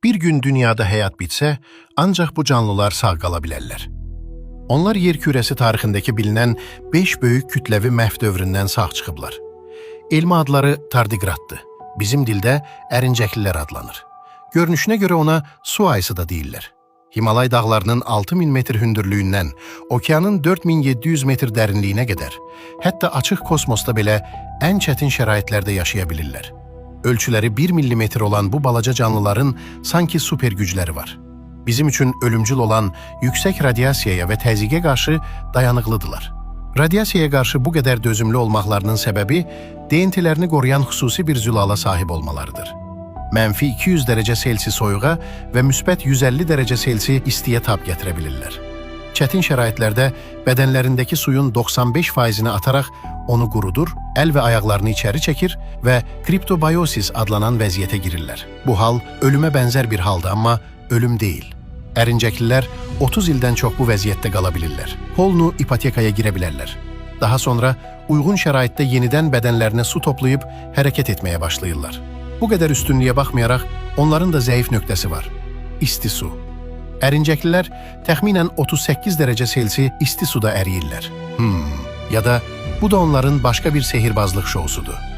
Bir gün dünyada həyat bitsə, ancaq bu canlılar sağ qala bilərlər. Onlar yer kürəsi tarixindəki bilinən 5 böyük kütləvi məhv dövründən sağ çıxıblar. Elmi adları tardigraddır. Bizim dildə ərincəklilər adlanır. Görünüşünə görə ona su ayısı da deyirlər. Himalay dağlarının 6000 metr hündürlüyündən okeanın 4700 metr dərinliyinə qədər, hətta açıq kosmosda belə ən çətin şəraitlərdə yaşaya bilirlər. Ölçüləri 1 millimetr olan bu balaca canlıların sanki super gücləri var. Bizim üçün ölümcül olan yüksək radiasiyaya və təzyiqə qarşı dayanıqlıdırlar. Radiasiyaya qarşı bu qədər dözümlü olmaqlarının səbəbi DNT-lərini qoruyan xüsusi bir zülala sahib olmalarıdır. Mənfi 200 dərəcə Selsi soyuğa və müsbət 150 dərəcə Selsi istiyə tab gətirə bilirlər. Çətin şəraitlərdə bədənlərindəki suyun 95%-ni ataraq onu qurudur, əl və ayaqlarını içəri çəkir və kriptobiosis adlanan vəziyyətə girirlər. Bu hal ölümə bənzər bir haldır, amma ölüm deyil. Ərincəklilər 30 ildən çox bu vəziyyətdə qala bilirlər. Polnu ipotekaya girə bilərlər. Daha sonra uyğun şəraitdə yenidən bədənlərinə su toplayıb hərəkət etməyə başlayırlar. Bu qədər üstünlüyə baxmayaraq onların da zəif nöqtəsi var. İsti su. Ərincəklilər təxminən 38 dərəcə Selsi isti suda əriyirlər. Ya da bu da onların başqa bir sehirbazlıq şousudur.